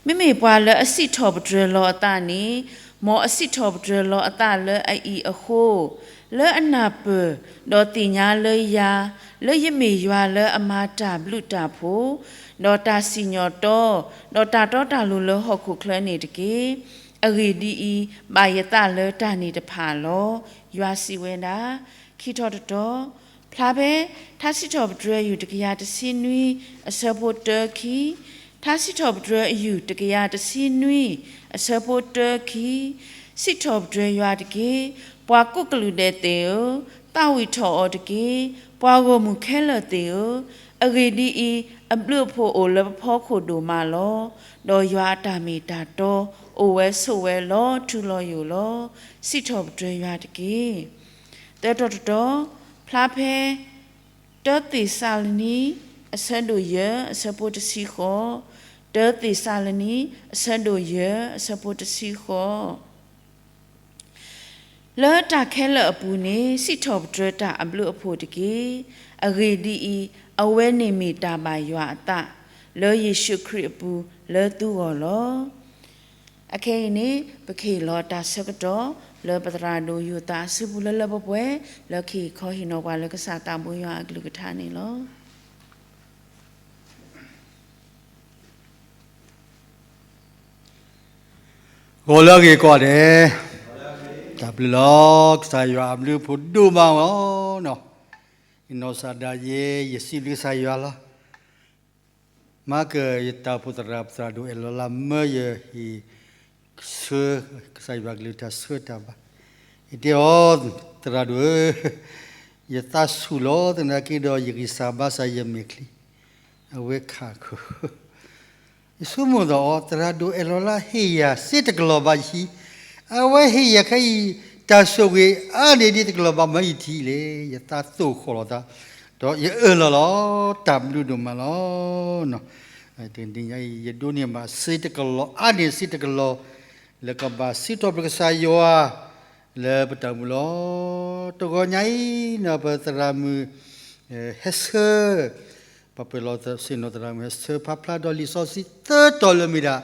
မ့မ့ၢ်ပှၤလၢအစံးထီၣ်ပတြၢၤလီၤအသးန့ၣ်, မ်အစံးထီၣ်ပတြၢၤလီၤအသးလၢအအံၤအဃိ, လၢအနၢ်ပၢၢ်, ဒီးသ့ၣ်ညါလၢယၤ, လၢယမ့ၢ်ယွၤလၢအမၤတၢ်ဘျုးတၢ်ဖှိၣ်, ဒီးတၢ်စံၣ်ညီၣ်တီ, ဒီးတၢ်တီတၢ်လိၤလၢဟီၣ်ခိၣ်ချၢန့ၣ်တက့ၢ်. အဂ့ၢ်ဒ်အံၤ, ဘၣ်ယသးလၢတၢ်န့ၣ်တဖၣ်လီၤ. ယွၤစံးဝဲဒၣ်. ခံထီၣ်တတီၤ, ဖျါဖဲ ထါစံးထီၣ်ပတြၢၤယုၢ်တကယၤတဆံနွံ အဆၢဖိတၢခံ, ထါစံးထီၣ်ပတြၢၤအယုၢ်တကယၤတဆံနွံ အဆၢဖိတၢခံ, စံးထီၣ်ပတြၢၤယွၤတက့ၢ်, ပှၤကိးကလုာ်ဒဲးသ့ၣ်ဧၢ, သးဝံၣ်ထီၣ်အီၤတက့ၢ်, ပှၤဂီၢ်မုၢ်ခဲလၢာ်သ့ၣ်ဧၢ, အဂ့ၢ်ဒ်အံၤ, အဘျုးအဖှိၣ်အိၣ်လၢပဖီခိၣ်ဒိၣ်မးလီၤ. ဒီးယွၤအတၢ်မ့ၢ်တၢ်တီ အိၣ်ဝဲဆိးဝဲလီၤထူလီၤယိာ်လီၤ. စံးထီၣ်ပတြၢၤယွၤတက့ၢ်. သၢထီၣ်တတီၤ, ဖျါဖဲ တၢသ့းစၤလနံ, အဆၢဒိၣ်ယဲၢ် အဆၢဖိတဆံဃိး, တၢသ့းစၤလနံ, အဆၢဒိၣ်ယဲၢ် အဆၢဖိတဆံဃိး. လၢတၢ်ခဲလၢာ်အပူၤန့ၣ် စံးထီၣ်ပတြၢၤတၢ်အဘျုးအဖှိၣ်တက့ၢ်. အဂ့ၢ်ဒ်အံၤ, အဝဲန့ၣ်မ့ၢ်တၢ်ဘၣ်ယွၤအသး, လၢယ့ၣ်ၡူးခရံာ်အပူၤလၢသုဂီၢ်လီၤ. အခဲအံၤန့ၣ် ပကဟ့ၣ်လီၤတၢ်ဆၢကတီၢ် လၢပသရၣ်ဒိၣ်ယိၤသးအစုပူၤလၢလၢပှဲၤပှဲၤ လၢကဟ့ၣ်ခီဟ့ၣ်နီၤပှၤလၢကစၢ်သးဘိယွၤအကလုၢ်ကထါန့ၣ်လီၤ. ဂီၤလၢအဂ့ၤကိးဂၤဒဲး, တၢ်ဘျုးလီၤ. ကစၢ်ယွၤအဘျုးအဖှိၣ်ဒိၣ်မးလီၤ. ယနီၢ်ကစၢ်ဒၣ်ယဲ ယစံးဘျုးကစၢ်ယွၤလီၤ. မၤကယတၢ်အိၣ်ဖှိၣ်သရၣ် ပသရၣ်ဒိၣ်အဲၣ်လီၤလၢမၢယဟ့ၣ်ဆၢ ကစၢ်ယွၤကလုၢ်ကထါဆၢတၢ်ဘၣ်. ယတဲအီၤ, သရၣ်ဒိၣ်ဧၢ, ယသးဆူၣ်လီၤသနာ်က့ဒီး ယဂံၢ်စၢ်ဘါစၢ်ယမဲာ်ချံ အဝဲခးခု ယဆိကမိၣ်သးအီၤ, သရၣ်ဒိၣ်အဲၣ်လီၤလၢဟ့ၣ်ယၤစ့တကလီၤဘၣ်ယဟံၣ်, အဝဲဟ့ၣ်ယၤခဲအံၤ တၢ်ဆိၣ်ဂ့ၤအါန့ၢ်ဒ်တကလီၤဘၣ်မၢယထံၣ်လဲၣ်. ယသးသိၣ်ဃီၣ်လီၤသး, ဒီးယအၢၣ်လီၤလီၤ, တၢ်ဘျုးဒိၣ်မးလီၤ. တနံၤညါအံၤ ယဒိးန့ၢ်ဘၣ်စ့တကလီၤ အါန့ၢ်စ့တကလီၤ လၢကဘၣ်စံးထီၣ်ပတြၢၤကစၢ်ယွၤ လၢပတၢ်အိၣ်မူလီၤ. တဂီၤညါအံၤ ပသရၣ်မုၣ် ဟဲဆၢ ပှၤပၢၤလီၢ်ဆ့ၣ်နီၤသရၣ်မုၣ်ဟဲဆၢ ဖးဖျါဒီးလံာ်စီဆှံသၢတီၤလၢမ့ၢ်ဒၣ်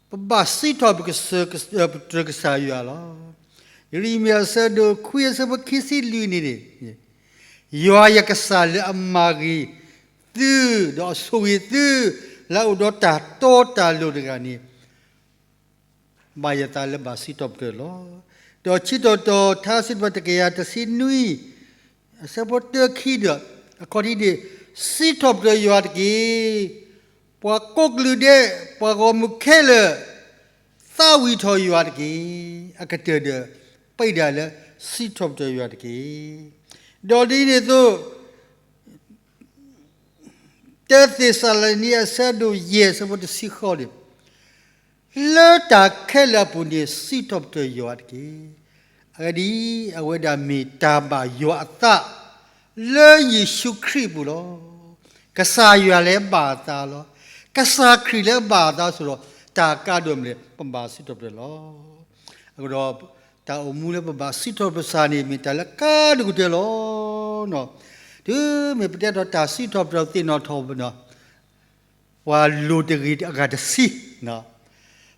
ပဘၣ်စံးထီၣ်ပတြၢၤကစၢ်ယွၤလီၤ. ယရမံယၤအဆၢဒိၣ်ခွံအဆၢဖိခံဆံလွံၢ်န့ၣ်န့ၣ်, ယွၤယကစၢ်လၢအမၤဂ့ၤသု ဒီးအဆိၣ်ဂ့ၤသု လၢအအိၣ်ဒီးတၢ်တီတၢ်လိၤတဂၤန့ၣ် ဘၣ်ယသးလၢဘၣ်စံးထီၣ်ပတြၢၤလီၤ. ဒီးခံတီၤတီၤ ထါစံးထီၣ်ပတြၢၤတကယၤတဆံနွံ အဆၢဖိတၢခံဒီး အခီၣ်ထံးန့ၣ်, စံးထီၣ်ပတြၢၤယွၤတက့ၢ်. ပှၤကိးကလုာ်ဒဲး, ပှၤဂီၢ်မုၢ်ခဲလၢာ်, သးဝံၣ်ထီၣ်ယွၤတက့ၢ်. အကတၢၢ်ဒီး ပာ်ဒၣ်လၢ စံးထီၣ်ပတြၢၤယွၤတက့ၢ်. ဒီးဒ်န့ၣ်အသိး တၢသ့းစၤလနံ အဆၢဒိၣ်ယဲၢ် အဆၢဖိတဆံဃိးန့ၣ်, လၢတၢ်ခဲလၢာ်အပူၤန့ၣ် စံးထီၣ်ပတြၢၤယွၤတက့ၢ်. အဂ့ၢ်ဒ်အံၤ, အဝဲဒၣ်မ့ၢ်တၢ်ဘၣ်ယွၤအသး လၢယ့ၣ်ၡူးခရံာ်အပူၤလီၤ. ကစၢ်ယွၤလၢဘၣ်အသးလီၤ. ကစၢ်ခရံာ်လၢဘၣ်အသးစ့ၢ်ကီး, တၢ်ကါဒိၣ်မ့ၢ်လဲၣ် ပဘၣ်စံးထီၣ်ပတြၢၤလီၤ. အဃိဒီး တၢ်အိၣ်မူလၢပဘၣ်စံးထီၣ်ပတြၢၤကစၢ်န့ၣ် မ့ၢ်တၢ်လၢကါဒိၣ်ကတၢၢ်လီၤ. တုၤမ့ၢ်ပတဲဒီးတၢ်စံးထီၣ်ပတြၢၤသ့ၣ်နီၣ်ထီၣ်ပနီၣ်, ပှၤလိၤတဂ့ၤအဂၤတဆံ,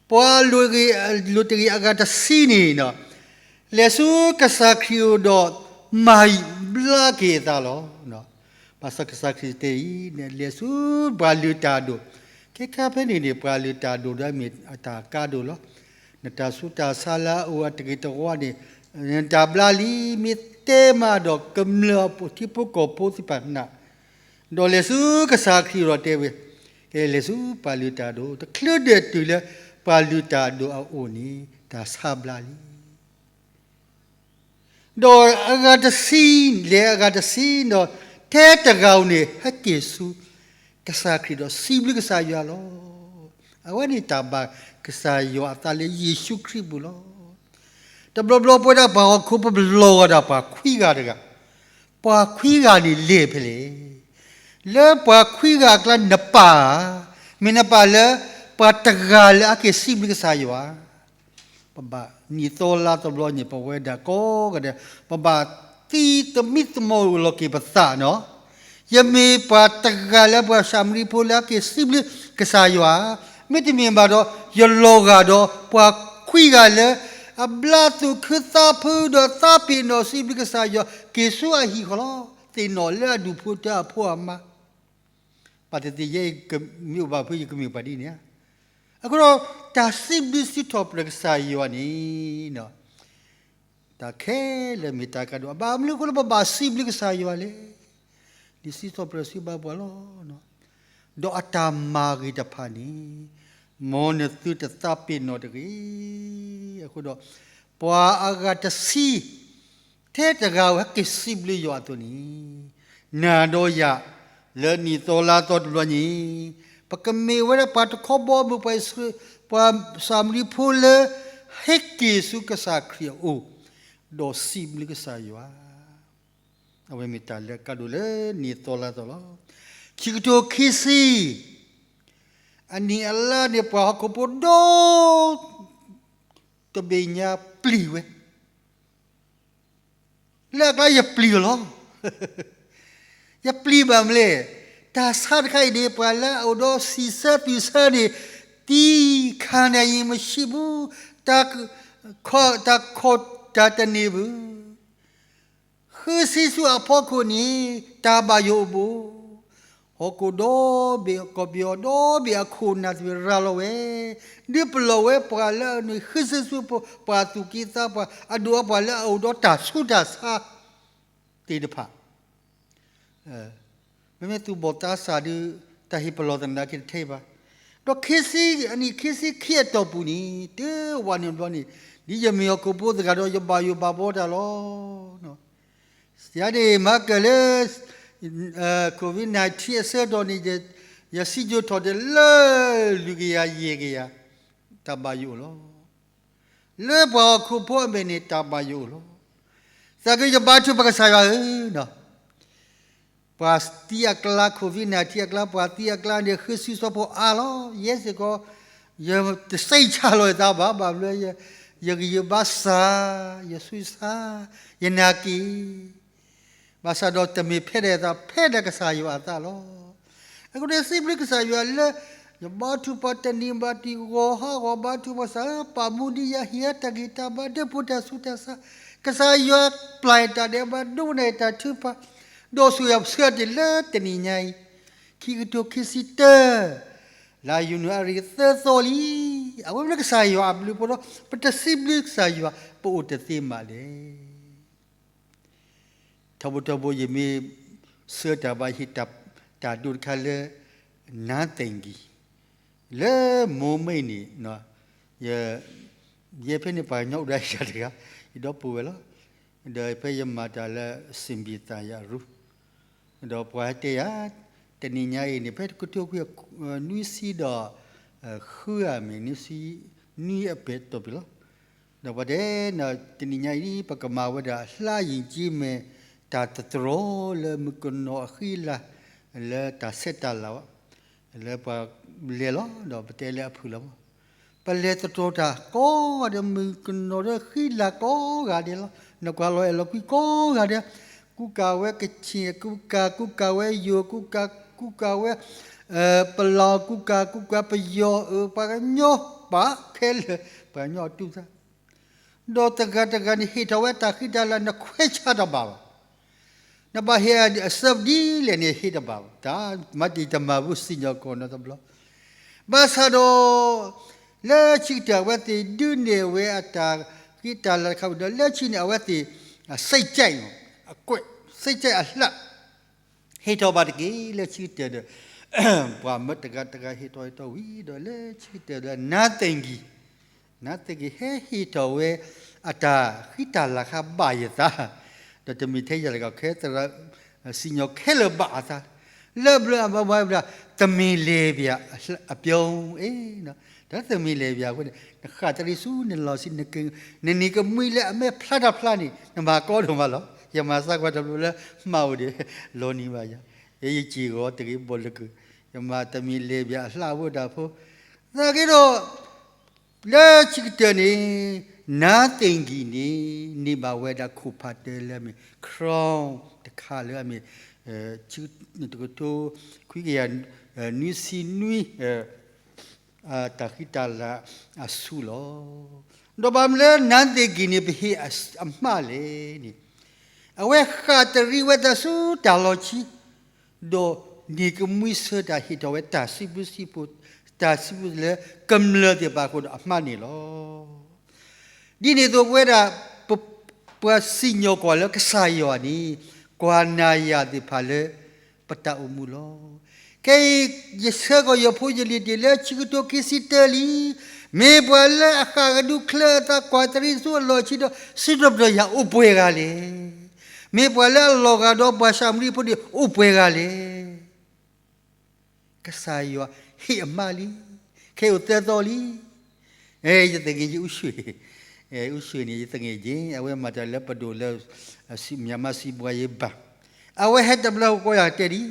ပှၤလိၤတဂ့ၤ, လိၤတဂ့ၤအဂၤတဆံန့ၣ်, လဲၤဆူကစၢ်ခရံာ်အအိၣ်ဒီး မၤဘျါက့ၤအသးလီၤ. ဘၣ်ဆၣ်ကစၢ်ခရံာ်တဲအံၤ, လဲၤဆူပှၤလုၢ်တၢ်ဒိၣ်, ခဲခါဖဲန့ၣ်န့ၣ် ပှၤလုၢ်တၢ်ဒိၣ်ဒီးမ့ၢ်အတၢ်ကါဒိၣ်လီၤ. နတၢ်ဆူးတၢ်ဆါလၢအအိၣ်အတဂ့ၤတဝါန့ၣ်, နတၢ်ဘျါလံ, မ့ၢ်တဲမးဒီးကမျၢၢ်အဖိထံဖိကီၢ်ဖိသ့ၣ်တဖၣ်နာ်, ဒီးလဲၤဆူကစၢ်ခရံာ်ဒီးတဲဝဲ, ကလဲၤဆူပှၤလုၢ်တၢ်ဒိၣ်, တချုးဒဲးတုၤလၢပှၤလုၢ်တၢ်ဒိၣ်အအိၣ်န့ၣ် တၢ်ဆါဘျါလံ. ဒီးအဂၤတဆံ, လဲၤအဂၤတဆံဒီး, ထဲတဂၤဧိၤန့ၣ် ဟဲက့ၤဆူကစၢ်ခရံာ်ဒီးစံးဘျုးကစၢ်ယွၤလီၤ. အဝဲန့ၣ်တၢ်ဘၣ်ကစၢ်ယွၤအသးလၢယ့ၣ်ၡူးခရံာ်အပူၤလီၤ. တဘျီဘျီပဝဲဒၣ်ပှၤဟီၣ်ခိၣ်ဖိပလီၤဂာ်ဒၣ်ပှၤခွံဂၤတဂၤ, ပှၤခွံဂၤန့ၣ်လဲၣ်ဖဲလဲၣ်. လၢပှၤခွံဂၤအကျါနပာ်ဧါ, မ့ၢ်နပာ်လၢပှၤတဂၤလၢအက့ၤစံးဘျုးကစၢ်ယွၤ ပဘၣ်နံၣ်သီလါတဘျီန့ၣ် ပဝဲဒၣ်ကိးဂၤဒဲး, ပဘၣ်သံသမံသမိးလီၤက့ၤပသးနီၤ. ယမ့ၢ်ပှၤတဂၤလၢပှၤၡၤမရံဖိလၢအက့ၤစံးဘျုးကစၢ်ယွၤဧါ, မ့တမ့ၢ်ဘၣ်ဒီး ယလီၤဂာ်ဒီးပှၤခွံဂၤလၢ အဘျါသူၣ်ခုသးခုဒီးသးပ့ၤနီၣ်စံးဘျုးကစၢ်ယွၤ က့ၤဆူအဟံၣ်ဃီလီၤ. သ့ၣ်နီၣ်လၢအဒူၣ်ဖိတၢ်အဖိအမါ, ဘၣ်သ့ၣ်သ့ၣ်ယဲအံၤ မ့ၢ်အိၣ်ဘၣ်ဖုယကမ့ၢ်ပှၤဒ်န့ၣ်ဧါ. အဃိဒီး တၢ်စံးဘျုးစံးထီၣ်ပတြၢၤကစၢ်ယွၤန့ၣ် တၢ်ခဲလၢာ်မ့ၢ်တၢ်ကါဒိၣ်, ဘၣ်မနုၤအဃိလၢပဘၣ်စံးဘျုးကစၢ်ယွၤလဲၣ်. ဒ်စံးထီၣ်ပတြၢၤစံးဘၣ်ပှၤလီၤ. ဒီးအတၢ်မၤဂ့ၤတဖၣ်န့ၣ် မ်နသုတသးပ့ၤနီၣ်တဂ့ၤ. အဃိဒီး ပှၤအဂၤတဆံ ထဲတဂၤဧိၤဟဲက့ၤစံးဘျုးယွၤအသိးန့ၣ် နၤဒီးယၤ လၢနံၣ်သီလါသီတဘျီညါအံၤ ပကမ့ၢ်ဝဲဒၣ်ပှၤတခီဘီမုၢ် ပှၤအံၣ်စရ့လး ပှၤၡၤမရံဖိလၢ ဟဲက့ၤဆူကစၢ်ခရံာ်အအိၣ် ဒီးစံးဘျုးကစၢ်ယွၤ, အဝဲမ့ၢ်တၢ်လၢအကါဒိၣ်လၢနံၣ်သီလါသီလီၤ. ခံကထိခံဆံ အနံၣ်အလါန့ၣ် ပှၤဟီၣ်ခိၣ်ဖိဒိၣ် တဘ့ၣ်ညါပျံၤဝဲ လၢအကျါယပျံၤအီၤလီၤ. ယပျံၤဘၣ်မနုၤလဲၣ်. တၢ်ဆါတခါအံၤန့ၣ် ပှၤလၢအအိၣ်ဒီးစံးဆၢသူၣ်ဆၢန့ၣ် သံခါန့ၣ်အံၤမ့ၢ်ဆံးဘူး, တၢ်, တၢ်ခီၣ်တၢ်တန့ၢ်ဘၣ်. ဃုဆံဆူအဖီခိၣ်န့ၣ် တၢ်ဘၣ်ယိၣ်အိၣ်ဘူး, ဟီၣ်ခိၣ်ဒီဘ့ၣ် ကီၢ်ပယီၤဒီဘ့ၣ်အခိၣ်နၢ်သ့ၣ်ရၤလီၤဝဲ, ဒုးပလီၢ်ဝဲပှၤလၢအန့ၣ် ဃုဆံဆူဖိ ပှၤသူၣ်က့သးပှၢ် အဒိၣ်အပှၢ်လၢအအိၣ်ဒီးတၢ်ဆူးတၢ်ဆါသ့ၣ်တဖၣ် မ့မ့ၢ်သူၣ်ဘီၣ်သးစၢ်ဒီး တၢ်ဟ့ၣ်ပလီၢ်သနာ်က့တထဲဘၣ်. ဒီးခံဆံ, အနံၣ်ခံဆံခံအတီၢ်ပူၤန့ၣ် တုၤဝဲန့ၣ်ဘျီန့ၣ် ဒ်ယမ့ၢ်ဟီၣ်ခိၣ်ဖိတဂၤဒီး ယဘၣ်ယိၣ်ဘၣ်ဘှီတၢ်လီၤ. ယၤန့ၣ် မၤကၢၢ်လၢ COVID nineteen အဆၢကတီၢ်န့ၣ် ယစံၣ်ကၠိထီၣ်ဒီးလၢ လွံၢ်ကယၤယဲၢ်ကယၤ တၢ်ဘၣ်ယိၣ်အိၣ်လီၤ. လၢပှၤဟီၣ်ခိၣ်ဖိအမဲာ်န့ၣ် တၢ်ဘၣ်ယိၣ်အိၣ်လီၤ. သနာ်က့ ယဘါထုကဖၣ်ကစၢ်ယွၤဧၢ, ပှၤသံအကျါ COVID nineteen အကျါ ပှၤသံအကျါန့ၣ် ဃုဆံဆူဖိအါလီၤ. ယဲစ့ၢ်ကီး ယတစိတ်ချလီၤယသးဘၣ်, ဘၣ်မနုၤလဲၣ်, ယဂံၢ်ယဘါစၢ်, ယဆူးစၢ်, ယနာ်က့ၤ ဘၣ်ဆၣ်ဒီးတမ့ၢ်ဖဲဒၣ်ယသး ဖဲဒၣ်ကစၢ်ယွၤအသးလီၤ. အဃိန့ၣ် စံးဘျုးကစၢ်ယွၤလၢ ယဘါထုကဖၣ်တနံၤဘၣ်တနံၤ ဂီၤဟါဂီၤ ဘါထုကဖၣ်ကစၢ် ပာ်မူဒံးယၤ ဟ့ၣ်ယၤတၢ်ဂံၢ်တၢ်ဘါ ဒၢးဖိတၢ်ဆူးတၢ်ဆါ, ကစၢ်ယွၤပျၢ်ယတၢ်ဒဲးဘး ဒိကနၣ်ယတၢ်ထုကဖၣ်, ဒီးဆိၣ်ဂ့ၤပဆၢတ့ၢ်လၢတနံၤညါအံၤ ခံကထိခံဆံတၢ လါယနူၤအါရံၤသၢသီလံ. အဝဲမ့ၢ်ကစၢ်ယွၤအဘျုးအဖှိၣ်ဒီး ပတစံးဘျုးကစၢ်ယွၤ ပအိၣ်တသ့မးလဲၣ်. ထီဘိထီဘိ ယမ့ၢ်ဆှၢတၢ်ဘၣ် ဟ့ၣ်တၢ်ဒိတခါလၢ နါသ့ၣ်ကံၤ လၢမိၢ်မ့ၢ်န့ၣ် ယဲဖဲန့ၣ် ပှၤကညီအိၣ်ဒီးယၤတဂၤ ယဒီပုၢ်ဝဲၢ်လီၤ. ဒီးဖဲယမၤတၢ်လၢ စံးဘံၣ်သၣ်ယၤရူ ဒီးပှၤတဲယၤ တနံၤညါအံၤန့ၣ် ဖဲတကထိခွံ နွံဆံဒီး ဃုဂၤမ့ၢ် နွံဆံ နွံအပဲာ်တီၢ်ပူၤလီၤ. ဒီးပှၤတဲ တနံၤညါအံၤ ပကမၤဝဲဒၣ် လှုပ်ရှင်ကြီး မ့ၢ်တၢ်တတြီလၢမုၣ်ကနီၤအဃံအလၤ လၢတၢ်ဆဲးတၢ်လၤဘၣ် လၢပှၤလဲၤလီၤ ဒီးပတဲလၢအဖုၣ်လီၤမး ပလဲၤတတြီတၢ်ကိးဂၤဒဲး မုၣ်ကနီၤဒီးဃံလၤကိးဂၤဒဲးလီၤ. နကွၢ်လီၤအဲၣ်လီၤကွံကိးဂၤဒဲး ကူကၤဝဲကချ့ၣ် ကူကၤ ကူကၤဝဲယိၤ ကူကၤ ကူကၤဝဲ ပလီၤ ကူကၤ ကူကၤပယီၤ အၢ ပှၤကညီ ပာ်ခဲလၢာ် ပှၤကညီအတူၢ်သး ဒီးတဂၤတဂၤန့ၣ် ဟ့ၣ်ထီၣ်ဝဲတၢ်ဃံတၢ်လၤ နခွဲးဆါတဘၣ်ဘၣ်. နဘၣ်ဟ့ၣ်အဆၢဒ်လဲၣ်န့ၣ် ဟ့ၣ်တဘၣ်ဘၣ်. တၢ်မၤတံၢ်တမၤဘူၣ် စံၣ်ညီၣ်ကွီၢ်နီတဘျီ. ဘၣ်ဆၣ်ဒီး လၢခံကတၢၢ်အဝဲသ့ၣ်ဒုးနဲၣ်ဝဲအတၢ်ဃံတၢ်လၤတခါဝံၤဒီး လၢခံန့ၣ် အဝဲသ့ၣ် စိတ်ကြိုက် အကွဲး စိတ်ကြိုက် အလှုပ် ဟ့ၣ်ထီၣ်ဘၣ်တက့ၢ်. လၢခံကတၢၢ်ဒီး ပှၤမၢတဂၤတဂၤ ဟ့ၣ်ထီၣ်ဟ့ၣ်ထီၣ်ဝံၤဒီး လၢခံကတၢၢ်ဒီး နါသ့ၣ်ကံၤ နါသ့ၣ်ကံၤ ဟဲဟ့ၣ်ထီၣ်ဝဲ အတၢ်ဃံတၢ်လၤခါဘၣ်ယသး, ဒီးတမ့ၢ်ထဲယၤတဂၤ ခဲသရၣ် စံၣ်ညီၣ်ခဲလၢာ်ဘၣ်အသး, လၢဘျီအဘၣ်ဘၣ်ဘျီ တမ့ၢ်လဲၤဘၣ်အပျီ, တၢ်တမ့ၢ်လဲၤဘၣ်အဃိန့ၣ် နဃၣ်တရံးဆူနလီၢ်ဆံး, နနံၤကမှံလၢအမဲာ်ဖျါတၢ်ဖျါန့ၣ် နမၤကီဒိၣ်မးလီၤ. ယမၤသးကွၢ်တဘျီလၢ မၤအိၣ်ဒီး လီၤနံၤဘၣ်ယၤ, ယဲယစံၣ်ဂီၤတဂ့ၤ ဘီၣ်လၢက, ယမၤတမ့ၢ်လဲၤဘၣ်အလှၣ်အဝဲဒၣ်ဖိ, သနာ်က့ဒီး လၢခံကတၢၢ်န့ၣ် နါသ့ၣ်ကံၤန့ၣ် န့ၢ်ဘၣ်ဝဲဒၣ်ခိၣ်ဖးတၢၢ်လၢအမ့ၢ် crown တခါလၢအမ့ၢ် တကထိခွံကယၤ နွံဆံနွံ တၢ်ဃံတၢ်လၤအဆူၣ်လီၤ. ဒီးဘၣ်မနုၤလၢ နါသ့ၣ်ကံၢ်န့ၣ် ပဟ့ၣ်အမးလဲၣ်န့ၣ်, အဝဲဃၣ်တရံးဝဲတၢ်ဆူတၢ်လီၢ်ခံ, ဒီးန့ၢ်ကမှံဆၢတၢ်ဟ့ၣ်ထီၣ်ဝဲတၢ်စံးဘျုးစံးဖှိၣ်, တၢ်စံးဘျုးလၢကမျၢၢ်သ့ၣ်တဖၣ်အဃိဒီးအမးန့ၣ်လီၤ. ဒ်န့ၣ်အသိး ပဝဲဒၣ် ပှၤစံၣ်ညီၣ်ကွီၢ်လၢကစၢ်ယွၤန့ၣ် ကွၢ်နၤယၤသ့ၣ်တဖၣ်လၢ ပတၢ်အိၣ်မူလီၤ. ခဲအံၤ ယဆှၢကီၢ်ယဖိယလံၤတ့ၢ်လၢ ဆံကတိၤခံဆံတၢလံ, မ့ၢ်ပှၤလၢအဃၣ်ကဒုချၢအသး ကွၢ်တရံးဆူအလီၢ်ခံဒီး စံးထီၣ်ပတြၢၤယွၤအိၣ်ပှဲၤဂၤလဲၣ်. မ့ၢ်ပှၤလၢအလီၤဂာ်ဒီးပှၤၡၤမရံဖိန့ၣ် အိၣ်ပှဲၤဂၤလဲၣ်. ကစၢ်ယွၤဟ့ၣ်အမးလံ. ခဲအံၤအိၣ်သၢသီလံ. ယသငယ်ချင်း ဦးရွှေ, ဦးရွှေန့ၣ် ယသငယ်ချင်း, အဝဲမၤတၢ်လၢပဒိၣ်လၢ မြန်မာ့စီးပွားရေးဘဏ်, အဝဲဟဲတဘျီဃီ ကိးယၤတဲဒ်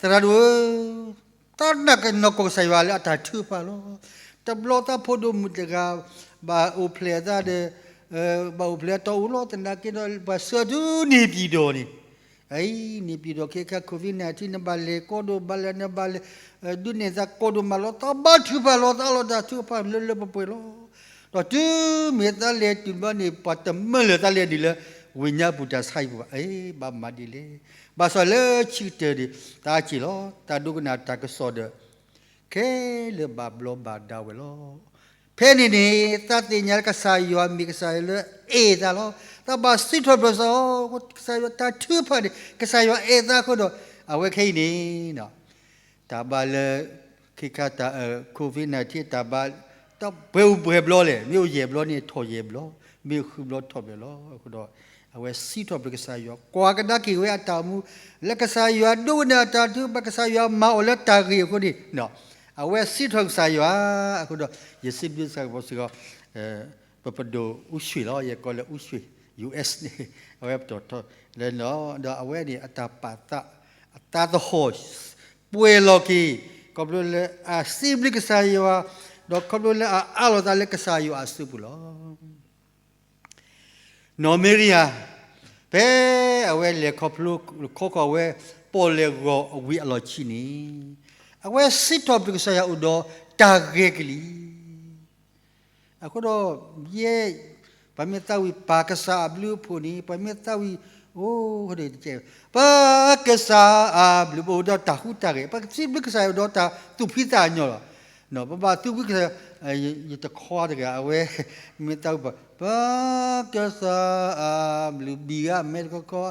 အံၤ, သရၣ်ဒိၣ်ဧၢ, တၢ်နာ်ကနီၢ်ကီၢ်ကစၢ်ယွၤလၢအတၢ်ထုကဖၣ်လီၤ. တဘျီသးဖိဒိၣ်မုၣ်တဂၤ ဘၣ်အိၣ်ဖျဲၣ်အသးဒီး ဘၣ်အိၣ်ဖျဲၣ်အတီၢ်အိၣ်လီၤ. သနာ်က့ဒီး ပှၤဆှၢတုၤန့ၣ်ပၠံၣ်ဒီးန့ၣ်, အံၤ န့ၣ်ပၠံၣ်ဒီး ခဲခါ COVID nineteen နဘၣ်လဲၤကီဒိၣ် ဘၣ်လဲၤ နဘၣ်လဲၤ ဒုးနဲၣ်သးကီဒိၣ်မးလီၤ. သးဘါထုကဖၣ်လီၤ. သးအလီၢ်တၢ်ထုကဖၣ်လၢလၢပှဲၤပှဲၤလီၤ. ဒီးတုၤမ့ၢ်သးလဲၤတုၤဘျီန့ၣ် ပှၤတမၢလၢၤသးလဲၤဒ်လၢ ဝိညာဉ်ပူၤ တၢ်ဆါဟံၣ်ပူၤဘၣ်. အ့ ဘၣ်မၤဒ်လဲၣ်. ဘၣ်ဆၣ်လၢဆံးကတၢၢ်န့ၣ် သးစ့ၢ်လီၤ. တၢ်ဒိကနၣ်တၢ်ကစီၣ်ဒီး ခဲလၢာ်ဘၣ်ဘျီးဘၣ်ဒါဝဲလီၤ. ဖဲန့ၣ်န့ၣ် သးသ့ၣ်ညါလၢကစၢ်ယွၤမ့ၢ်ကစၢ်ယွၤလၢအဲၣ်သးလီၤ. သးဘၣ်စံးထီၣ်ပတြၢၤစ့ၢ်ကီး ကစၢ်ယွၤတၢ်ထုကဖၣ်န့ၣ် ကစၢ်ယွၤအဲၣ်သးအဃိဒီး အဝဲခဲအံၤန့ၣ် တၢ်ဘါလၢ ခဲခါတၢ် COVID nineteen တၢ်ဘါ တၢ်ပှဲၤအိၣ်ပှဲၤဘျီလဲၣ်. မ့ၢ်အိၣ်ယဲၢ်ဘျီန့ၣ် ထီၣ်ယဲၢ်ဘျီ, မ့ၢ်အိၣ်ဃုဘျီထီၣ်ဘျီလီၤ. အဃိဒီး အဝဲစံးထီၣ်ပတြၢၤကစၢ်ယွၤ ကွၢ်ကဒါက့ၤဝဲအတၢ်အိၣ်မူ လၢကစၢ်ယွၤဒိကနၣ်အတၢ်ထုကဖၣ် ကစၢ်ယွၤမၤအီၤလၢတၢ်ဂ့ၤအဃိန့ၣ် အဝဲစံးထီၣ်ကစၢ်ယွၤအဃိဒီး ယစံးဘျုးကစၢ်ယွၤ ပပဒိၣ်အူရွှ့ၣ်လီၤ. ယကိးလၢအူရွှ့ၣ် US န့ၣ် အဝဲပတီၢ်ထီၣ်လၢ ဒီးအဝဲန့ၣ် အတၢ်ပာ်သး အတၢ်သဟီၣ် ပှဲၤလီၤက့ၤ ခီဖျိလၢအစံးဘျုးကစၢ်ယွၤ ဒီးခီဖျိလၢအအးလီၤသးလၢကစၢ်ယွၤအစုပူၤလီၤ. နီၢ်မ့ရံယၤ ဖဲအဝဲလဲၤခီဖျိ ခီဃီၤဝဲ ပီၣ်လဲၣ်ဂီၤဝံၤအလီၢ်ခံန့ၣ် အဝဲစံးထီၣ်ပတြၢၤကစၢ်ယွၤအိၣ်ဒီးတၢ်ဂဲၤကလံၤ အဃိဒီး ယဲ ပှၤမ့ၢ်သးဝံၣ်ပၢ်ကစၢ်အဘျုးအဖှိၣ်န့ၣ် ပှၤမ့ၢ်သးဝံၣ် အိၣ် ပၢ်ကစၢ်အဘျုး ပအိၣ်ဒီးတၢ်ဟူးတၢ်ဂဲၤ ပစံးဘျုးကစၢ်ယွၤအိၣ်ဒီးတၢ်သူၣ်ဖှံသးညီလီၤ. ပဘၣ်သူၣ်ဖှံကစၢ်ယွၤ ယတခွါတဂၤ အဝဲ မ့ၢ်သးဝံၣ်ပၢ် ပၢ်ကစၢ်အဘျုး ဘံၣ်ဂၤမဲတခီခီ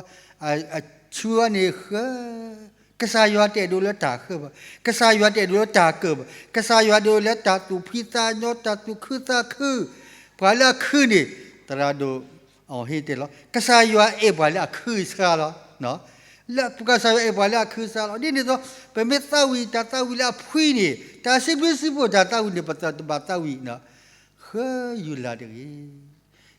အဆူအန့ၣ်ဃၢ ကစၢ်ယွၤတအဲၣ်ဒိးလၢတၢ်ဃၢဘၣ်. ကစၢ်ယွၤတအဲၣ်ဒိးလၢတၢ်ကၢၢ်ဘၣ်. ကစၢ်ယွၤတအဲၣ်ဒိးလၢတၢ်သူၣ်ဖှံသးညီ တၢ်သူၣ်ခုသးခု. ပှၤလၢအခုန့ၣ် သရၣ်ဒိၣ်အီၤဟ့ၣ်တဲလီၤ ကစၢ်ယွၤအဲၣ်ပှၤလၢအခုစှၤလီၤ. လၢကစၢ်ယွၤအဲၣ်ပှၤလၢအခုစှၤလီၤ. ဒ်န့ၣ်အသိး ပမ့ၢ်သးဝံၣ်တၢ်သးဝံၣ်လၢအဖှံန့ၣ် တၢ်စံးဘျုးစံးဖှိၣ်တၢ်သးဝံၣ်န့ၣ် ပတဘၣ်သးဝံၣ် ဃၢယူၤလၢ်တဂ့ၤ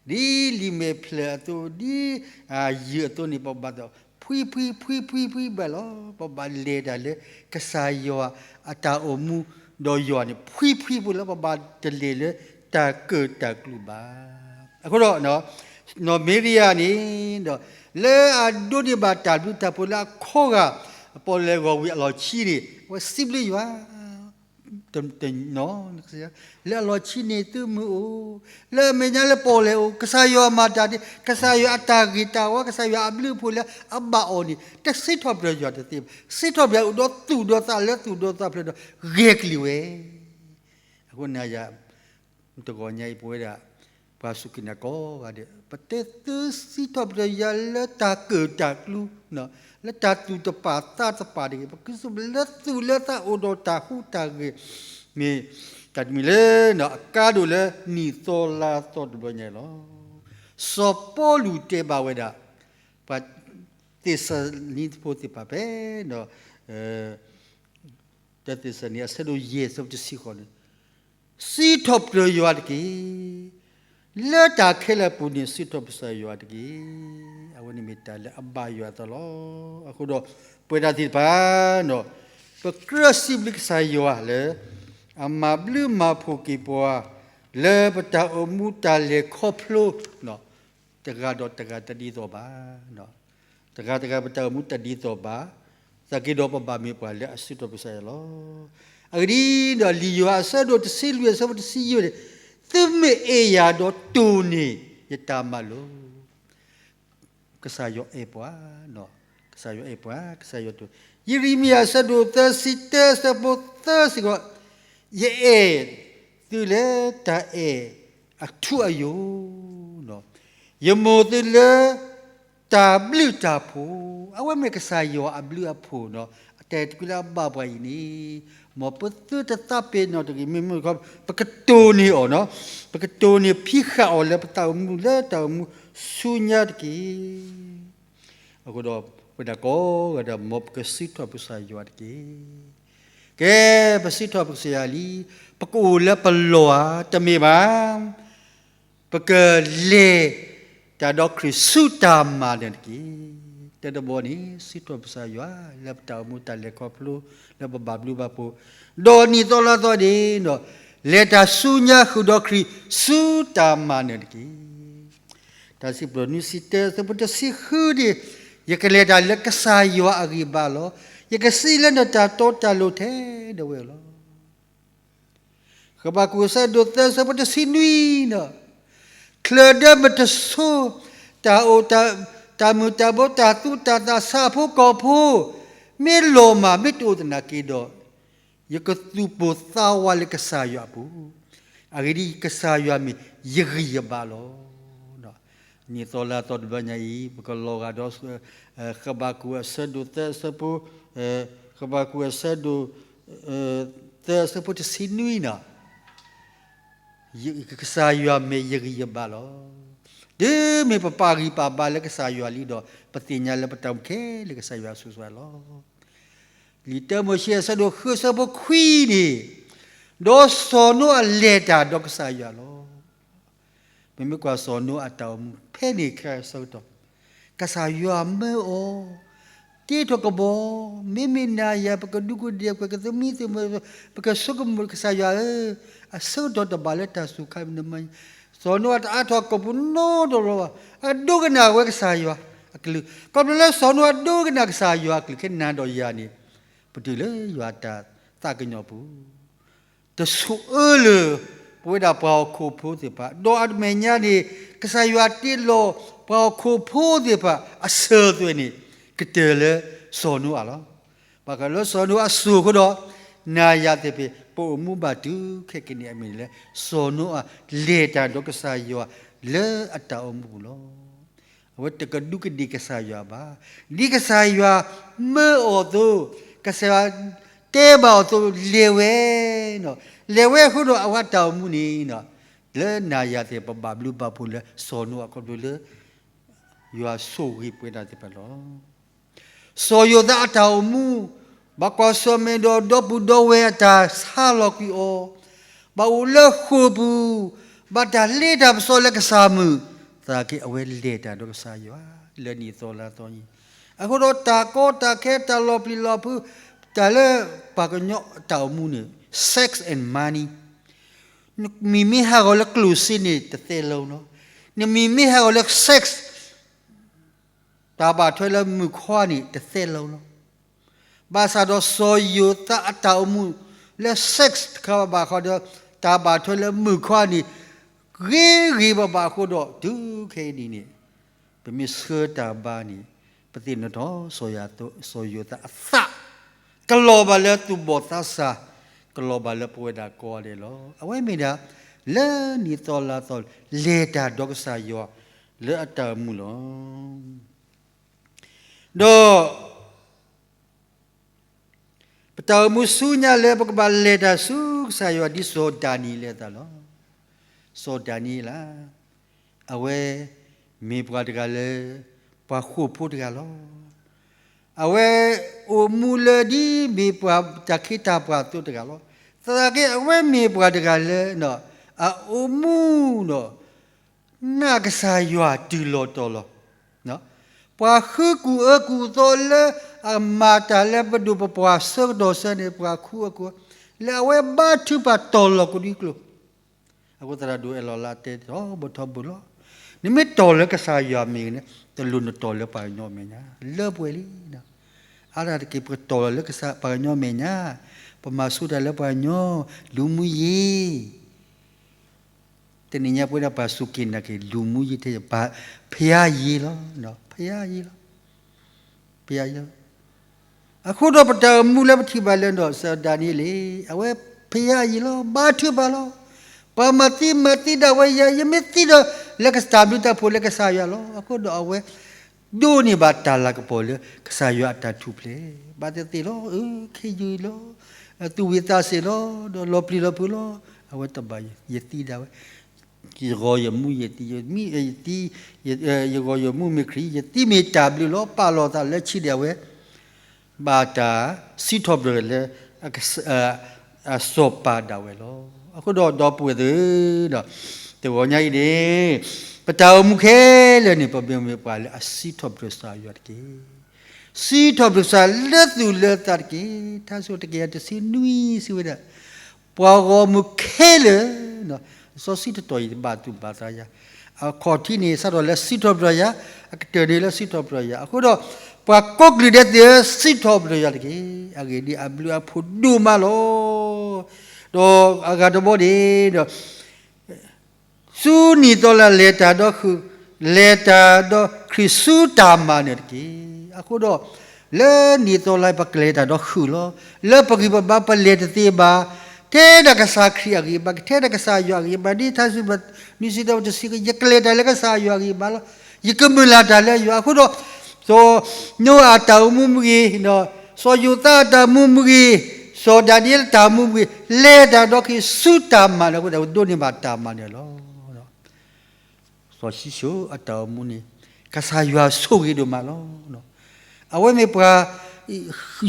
ဒ်လံာ်မဲာ်ဖျၢၣ်အသိး ဒ်ယုၢ်အသိးန့ၣ် ပဘၣ်သးဖှံဖှံဖှံဖှံဖှံဘၣ်လီၤ. ပဘၣ်လဲၤတၢ်လၢ ကစၢ်ယွၤအတၢ်အိၣ်မူဒီးယွၤန့ၣ် ဖှံဖှံဖိလၢ ပဘၣ်တလဲၤလၢတၢ်ကၢၢ်တၢ်ကျူဘၣ်. အဃိဒီး နီၢ်မ့ရံယၤန့ၣ်ဒီး လၢအဒိးန့ၢ်ဘၣ်တၢ်ဘျုးတၢ်ဖှိၣ်လၢအခီဂာ် ပီၣ်လဲၣ်ဂီၤဝံၤအလီၢ်ခံန့ၣ် အဝဲစံးဘျုးယွၤ တနီၤ လၢအလီၢ်ခံန့ၣ်သုမုၢ်အိၣ်, လၢအမဲာ်ညါလၢပီၣ်လဲၣ်အိၣ် ကစၢ်ယွၤမၤတၢ်ဒ် ကစၢ်ယွၤအတၢ်ဂ့ၤတၢ်ဝါ ကစၢ်ယွၤအဘျုးအဖှိၣ်လၢအဘၣ်အီၤန့ၣ် တစံးထီၣ်ပတြၢၤယွၤတသ့ဘၣ်. စံးထီၣ်ပတြၢၤအိၣ်ဒီးသူၣ်ဒီးသးလၢသူၣ်ဒီးသးဖျၢၣ်ဒီး ဂဲၤကလံၤဝဲ. အဃိန့ၣ်ယၤ တဂီၤညါအံၤပဝဲဒၣ် ပှၤစူၢ်က့ၤနာ်ကိးဂၤဒဲး ပတသုစံးထီၣ်ပတြၢၤယွၤလၢတၢ်ကၢၣ်တၢ်ကျူ, လၢတၢ်သူၣ်တပာ်သးတပာ်တဂ့ၤ, ပကစံးလၢသူၣ်လၢသးအိၣ်ဒီးတၢ်ဟူးတၢ်ဂဲၤ မ့ၢ်တၢ်တမံၤလၢအကါဒိၣ်လၢနံၣ်သီလါသီတဘျီညါအံၤလီၤ. စီၤပီလူးတဲဘၣ်ဝဲဒၣ် ပှၤသ့းစၤလနံဖိသ့ၣ်တဖၣ်ဖဲ တၢသ့းစၤလနံ အဆၢဒိၣ်ယဲၢ် အဆၢဖိတဆံဃိးန့ၣ်, စံးထီၣ်ပတြၢၤယွၤတက့ၢ်. လၢတၢ်ခဲလၢာ်အပူၤန့ၣ် စံးထီၣ်ပတြၢၤယွၤတက့ၢ်. အဝဲန့ၣ်မ့ၢ်တၢ်လၢအဘၣ်ယွၤအသးလီၤ. အဃိဒီး ပဝဲဒၣ်သ့ၣ်တဖၣ် ပကြၢးစံးဘျုးကစၢ်ယွၤလၢ အမၤဘျုးမၤဖှိၣ်က့ၤပှၤ လၢပတၢ်အိၣ်မူတၢ်လဲၤခီဖျိ တဂၤဒီးတဂၤတဒ်သိးဘၣ်. တဂၤတဂၤပတၢ်အိၣ်မူတဒ်သိးဘၣ်. သနာ်က့ဒီးပဘၣ်မ့ၢ်ပှၤလၢအစံးထီၣ်ပတြၢၤယွၤလီၤ. အဂ့ၢ်ဒ်အံၤ, လံာ်ယိၤဟၣ်အဆၢဒိၣ်တဆံလွံၢ်အဆၢဖိတဆံယဲၢ်န့ၣ်, သုမ့ၢ်အဲၣ်ယၤဒီးတိၢ်န့ၢ်ယတၢ်မၤလိာ် ကစၢ်ယွၤအဲၣ်ပှၤ, ကစၢ်ယွၤအဲၣ်ပှၤ, ကစၢ်ယွၤတိၢ်, ယံးရမံယၤအဆၢဒိၣ်သၢဆံတၢ အဆၢဖိသၢစ့ၢ်ကီး, ယအဲၣ်သုလၢတၢ်အဲၣ်အထူအယိာ်, ယမိၢ်သုလၢ တၢ်ဘျုးတၢ်ဖှိၣ်, အဝဲမ့ၢ်ကစၢ်ယွၤအဘျုးအဖှိၣ်နီၤ, အတၢ်အဲၣ်တကွံလၢအဘၣ်ပှၤအံၤန့ၣ်, မ်ပသုတသးပ့ၤနီၣ်တဂ့ၤ, မ့မ့ၢ် ပကတိၢ်န့ၢ်အီၤနီၤ, ပကတိၢ်န့ၢ်ဖံးဃာ်အီၤလၢပတၢ်အိၣ်မူလၢတၢ်အိၣ်မူဆူညါတက့ၢ်. အဃိဒီး ပဝဲဒၣ်ကိးဂၤဒဲး မ်ပကစံးထီၣ်ပကစၢ်ယွၤတက့ၢ်. ကဲ, ပစံးထီၣ်ပကစၢ်ယွၤလံ, ပကအိၣ်လၢပလီၢ်ဧါ, တမ့ၢ်ဘၣ်. ပကလဲၤတၢ်ဒီးခရံာ်ဆူတၢ်မၤနၢၤတက့ၢ်. တၢ်တဘီန့ၣ် စံးထီၣ်ပကစၢ်ယွၤ လၢပတၢ်အိၣ်မူတၢ်လဲၤခီဖျိ လၢပဘၣ်ဘျုးဘၣ်ဖှိၣ်, ဒီးနံၣ်သီလါသီန့ၣ်ဒီး လဲၤတၢ်ဆူညါဃုာ်ဒီးခရံာ်ဆူတၢ်မၤနၢၤတက့ၢ်. တၢ်စံးပတြၢၤနွံဆံတၢ အဆၢဖိတဆံဃုန့ၣ်, ယကလဲၤတၢ်လၢကစၢ်ယွၤအဂံၢ်ဘါလီၤ. ယကစံးလၢနတၢ်တီတၢ်လိၤထဲဒၣ်ဝဲလီၤ. ဃဘးကူာ်အဆၢဒိၣ်သၢ အဆၢဖိတဆံနွံန့ၣ်, ချၢၣ်ဒၢမတဆိ, တၢ်အိၣ်, တၢ်မုၢ်တၢ်ဘိ တၢ်သူၣ်တၢ်သးဆါအဖိကီၢ်ဖိ, မ့ၢ်လီၤမၢ် မ့ၢ်တအိၣ်သနာ်က့ဒီး, ယကသူၣ်ပိၢ်သးဝးလၢကစၢ်ယွၤအပူၤ, အဂ့ၢ်ဒ်အံၤ, ကစၢ်ယွၤမ့ၢ်ယဂံၢ်ယဘါလီၤ. နံၣ်သီလါသီတဘျီညါအံၤ ပကလီၤဂာ်ဒီး ဃဘးကူာ်အဆၢဒိၣ်သၢ အဆၢဖိ, ဃဘးကူာ်အဆၢဒိၣ်သၢ အဆၢဖိတဆံနွံန့ၣ်, ကစၢ်ယွၤမ့ၢ်ယဂံၢ်ယဘါလီၤ. တုၤမ့ၢ်ပပာ်ဂံၢ်ပာ်ဘါလၢကစၢ်ယွၤလံဒီး ပသ့ၣ်ညါလၢပတၢ်အိၣ်မူခဲလၢာ် ကစၢ်ယွၤအစိၤစိၤလီၤ. လံာ်တၢမိၤၡ့အဆၢဒိၣ်ဃု အဆၢဖိခွံန့ၣ်, ဒီးစီၤနိအၤလဲၤတၢ်ဒီးကစၢ်ယွၤလီၤ. ပမ့ၢ်ကွၢ်စီၤနိအၤအတၢ်အိၣ်မူဖဲန့ၣ်ခဲအံၤအဆၢကတီၢ်, ကစၢ်ယွၤမၢအီၤ, တ့ထီၣ်ကဘီ, မ့မ့ၢ်နၤယၤ ပကဒူကဒဲး ပကသမံသမိး, ပကဆိကမိၣ်ကစၢ်ယွၤဧၢ, အဆၢကတီၢ်တဘၣ်လၢတၢ်စူၤခါန့ၣ်မး, စီၤနိအၤတအါထီၣ်ကိာ်ပူၤနီတဘျီဘၣ်, အဒိကနၣ်ဝဲကစၢ်ယွၤအကလုၢ်, ခီဖျိလၢစီၤနိအၤဒိကနၣ်ကစၢ်ယွၤအကလုၢ် ခဲနၤဒီးယၤန့ၣ်, ပတုၤလၢယွၤအတၢ်သးကညီၤပူၤ တဆိၣ်အၢလၢ ပဝဲဒၣ်ပှၤဟီၣ်ခိၣ်ဖိသ့ၣ်တဖၣ်, ဒီးအမဲာ်ညါန့ၣ် ကစၢ်ယွၤတ့လီၤပှၤဟီၣ်ခိၣ်ဖိသ့ၣ်တဖၣ်အစၢၤအသွဲၣ်န့ၣ် ကတၢၢ်လၢစီၤနိအၤလီၤ. ဘၣ်ဃးလၢစီၤနိအၤအစိၤအဃိဒီး နၤယၤသ့ၣ်ဖဲ ပအိၣ်မူဘၣ်တုၤခဲကနံၣ်အမ့ၢ်န့ၣ်လၢ စီၤနိအၤလဲၤတၢ်ဒီးကစၢ်ယွၤလၢအတၢ်အိၣ်မူပူၤလီၤ. အဝဲတကဒူးကဒ့ၣ်ကစၢ်ယွၤဘၣ်. ဒ်ကစၢ်ယွၤမၢအီၤအသိး, ကစၢ်ယွၤတဲဘၣ်အီၤအသိး လဲၤဝဲ, လဲၤဝဲအဃိဒီးအဝဲအတၢ်အိၣ်မူန့ၣ် လၢနၤယၤသ့ၣ် ပဘၣ်ဘျုးဘၣ်ဖှိၣ်လၢစီၤနိအၤခီဖျိလၢ ယွၤဆိၣ်ဂ့ၤပဝဲဒၣ်သ့ၣ်တဖၣ်လီၤ. စီၤယိၤသးအတၢ်အိၣ်မူ, ဘၣ်ကွၢ်ဆၢၣ်မဲာ်ဒီးဒီပုၢ်ဒီဝဲၢ်အတၢ်ဆါလီၤကွံာ်အီၤ, ဘၣ်အိၣ်လၢဃိာ်ပူၤ, ဘၣ်တၢ်လ့တၢ်ပစီလၢကစၢ်မုၢ်, သနာ်က့အဝဲလဲၤတၢ်ဒီးကစၢ်ယွၤ လၢနံၣ်သီလါသီအံၤ, အဃိဒီးတၢ်ကီတၢ်ခဲ တၢ်လီၤပျံၤလီၤဖုး, တၢ်လၢပှၤကညီတၢ်အိၣ်မူန့ၣ် sex and money, နမံၤမ့ၢ်ဟးဂီၤလၢကျိၣ်စ့န့ၣ် တသဲလၢနလီၤ. နမံၤမ့ၢ်ဟးဂီၤလၢ sex, တၢ်ဘၣ်ထွဲလၢမုၣ်ခွါန့ၣ် တသဲလၢနလီၤ. ဘၣ်ဆၣ်ဒီးစီၤယိၤသးအတၢ်အိၣ်မူလၢ sex တခါဘၣ်ဃီဒီး တၢ်ဘၣ်ထွဲလၢမုၣ်ခွါန့ၣ် ဂ့ၤဂ့ၤဘၣ်ဘၣ်အဃိဒီး တုၤခဲအံၤန့ၣ် ပမ့ၢ်ဆှၢတၢ်ဘါန့ၣ် ပသ့ၣ်နီၣ်ထီၣ် စီၤယိၤသးအသး ကလီၤဘၣ်လၢသူၣ်ဘီၣ်သးစၢ်, ကလီၤဘၣ်လၢပဝဲဒၣ်ကိးဂၤဒဲးလီၤ. အဝဲမ့ၢ်ဒၣ် လၢနံၣ်သီလါသီ လဲၤတၢ်ဒီးကစၢ်ယွၤလၢအတၢ်အိၣ်မူလီၤ. ဒီး ပတၢ်အိၣ်မူဆူညါလၢပကဘၣ်လဲၤတၢ်ဆူကစၢ်ယွၤဒ်စီၤဒၤနံးယ့လးအသိးလီၤ. စီၤဒၤနံးယ့လး အဝဲမ့ၢ်ပှၤတဂၤလၢ ပှၤဃိာ်ဖိတဂၤလီၤ. အဝဲအိၣ်မူလၢဒ်မ့ၢ်ပှၤတၢ်ခ့တၢ်ပှၤအသိးတဂၤလီၤ. သနာ်က့အဝဲမ့ၢ်ပှၤတဂၤလၢ အအိၣ်မူဒီး နာ်ကစၢ်ယွၤတုၤလီၤတီၤလီၤ. ပှၤဃုကူၣ်အၢကူၣ်သီလၢအမၤတၢ်လၢပဒိၣ်ပပှၢ်ဆၢကတီၢ်ဆၢန့ၣ် ပှၤဃုအၢကူၣ်အၢ လၢအဝဲဘါထုကဖၣ်တီၤလီၤကဒွံကျိာ်. အဃိသတးဒီးအဲၣ်လီၤလၢတဲထီဘိထီဘိလီၤ. နမ့ၢ်တီၤလၢကစၢ်ယွၤအမဲာ်န့ၣ် တလိၣ်နတီၤလၢပှၤကညီအမဲာ်ညါ လၢပှဲၤလံ. အါတက့ၢ်ပကတီၤလီၤလၢကစၢ်ပှၤကညီအမဲာ်ညါ, ပမၤဆူၣ်တၢ်လၢပှၤကညီ လူမှုရေး, တနံၤညါပဝဲဒၣ်ပှၤစူၢ်က့ၤနာ်က့ၤ လူမှုရေး ထဲယပာ် ဖယၤယံၤလီၤ, ဖယၤယံၤလီၤ, ဖယၤယံၤလီၤ. အဃိဒီးပတၢ်အိၣ်မူလၢပထံၣ်ဘၣ်လၢဒီး စီၤဒၤနံးယ့လး အဝဲဖယၤယံၤလီၤ, ဘါထုကဖၣ်လီၤ. ပှၤမၤသံမၤသံဒၣ်ဝဲယၤ, ယမ့ၢ်သံဒီး လၢကစၢ်မ့ၢ်တၢ်ဖိလၢကစၢ်ယွၤလီၤ. အဃိဒီးအဝဲ ဒိးန့ၢ်ဘၣ်တၢ်လၤကပီၤလၢကစၢ်ယွၤအတၢ်ထူၣ်ဖျဲး, ဘၣ်သ့ၣ်သ့ၣ်လီၤ, အၢ ခ့ယုၢ်လီၤ, သူၣ်ဝံၤသးစဲၤလီၤ, ဒီးလီၤပျံၤလီၤဖုးလီၤ. အဝဲတဘၣ် ယသံဒၣ်ဝဲ, ယဂီၤယမူယသံ, ယမ့ၢ်ယသံ, ယဂီၤယမူမ့ၢ်ခရံာ်, ယသံမ့ၢ်တၢ်ဘျုးလီၤ. ပာ်လီၤသးလၢဆံးဒၣ်ဝဲ ဘၣ်တၢ်စံးထီၣ်ပတြၢၤလၢ အစီၤပၤဒၣ်ဝဲလီၤ. အဃိဒီးဒီပုၢ်ဝဲၢ်သ့ၣ်ဒီး တဂီၤညါအံၤန့ၣ် ပတၢ်အိၣ်မူခဲလၢာ်န့ၣ် ပမ့ၢ်မ့ၢ်ပှၤလၢအစံးထီၣ်ပတြၢၤကစၢ်ယွၤတက့ၢ်. စံးထီၣ်ပတြၢၤကစၢ်လၢသူၣ်လၢသးတက့ၢ်. ထါစံးတကယၤတဆံနွံစံးဝဲဒၣ် ပှၤဂီၢ်မုၢ်ခဲလၢာ်, စီဆှံတတီၤအံၤဘၣ်သူၣ်ဘၣ်သးယၤ, အခီၣ်ထံးန့ၣ် စးထီၣ်လၢစံးထီၣ်ပတြၢၤယၤ, အကတၢၢ်န့ၣ်လၢစံးထီၣ်ပတြၢၤယၤ, အဃိဒီး ပှၤကိးကလုာ်ဒဲးသ့ၣ်ဧၢ, စံးထီၣ်ပတြၢၤယွၤတက့ၢ်. အဂ့ၢ်ဒ်အံၤ အဘျုးအဖှိၣ်ဒိၣ်မးလီၤ. ဒီးအဂၤတဘီန့ၣ်ဒီး ဆူနံၣ်သီလါလဲၤတၢ်ဒီးဃုာ်, လဲၤတၢ်ဒီးခရံာ်ဆူတၢ်မၤနၢၤတက့ၢ်. အဃိဒီး လၢနံၣ်သီလါပကလဲၤတၢ်ဒီးဃုာ်လီၤ. လၢပဂံၢ်ပဘါပလဲၤတသ့ဘၣ်, ထဲဒၣ်ကစၢ်ခရံာ်အဂံၢ်ဘါ, ထဲဒၣ်ကစၢ်ယွၤအဂံၢ်ဘါ, ဒ်ထါစံး နွံဆံတၢ တဆံ, ယကလဲၤတၢ်လၢကစၢ်ယွၤအဂံၢ်ဘါလီၤ. ယကမုၢ်လၢ်တၢ်လၢယွၤ. အဃိဒီး စီၤနိအၤအတၢ်အိၣ်မူမ့ၢ်ဂ့ၤ, စီၤယိၤသးအတၢ်အိၣ်မူမ့ၢ်ဂ့ၤ, စီၤဒၤနံးယ့လးအတၢ်အိၣ်မူမ့ၢ်ဂ့ၤ, လဲၤတၢ်ဒီးခရံာ်ဆူတၢ်မၤနၢၤအဃိဒီး ဒိးန့ၢ်ဘၣ်တၢ်မၤနၢၤလီၤ. စီၤၡံၣ်စိၣ်အတၢ်အိၣ်မူန့ၣ် ကစၢ်ယွၤဆိၣ်ဂ့ၤဒိၣ်မးလီၤ. အဝဲမ့ၢ်ပှၤ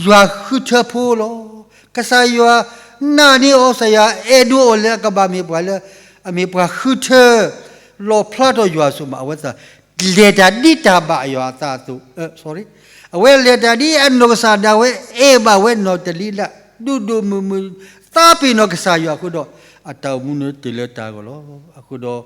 ယွၤဃုထၢဖိလီၤ. ကစၢ်ယွၤနာ်န့ၢ်အီၤ, ကစၢ်ယွၤအဲၣ်ဒိးအီၤလၢအကဘၣ်မ့ၢ်ပှၤလၢ အမ့ၢ်ပှၤဃုထၢ လီၣ်ဖျါထီၣ်ယွၤအစိၤမး, အဝဲသ့ၣ် လဲၤတၢ်ဒ်တၢ်ဘၣ်ယွၤအသးအသိး, အဝဲလဲၤတၢ်ဒ်အနီၢ်ကစၢ်ဒၣ်ဝဲအဲၣ်ဘၣ်ဝဲနီၢ်တလံၤလၢ်, ဒိၣ်ဒိၣ်မုၢ်မုၢ်, သးပ့ၤနီၣ်ကစၢ်ယွၤအဃိဒီး အတၢ်အိၣ်မူန့ၣ်တုၤလၢတၢ်ဂီၤလီၤ. အဃိဒီး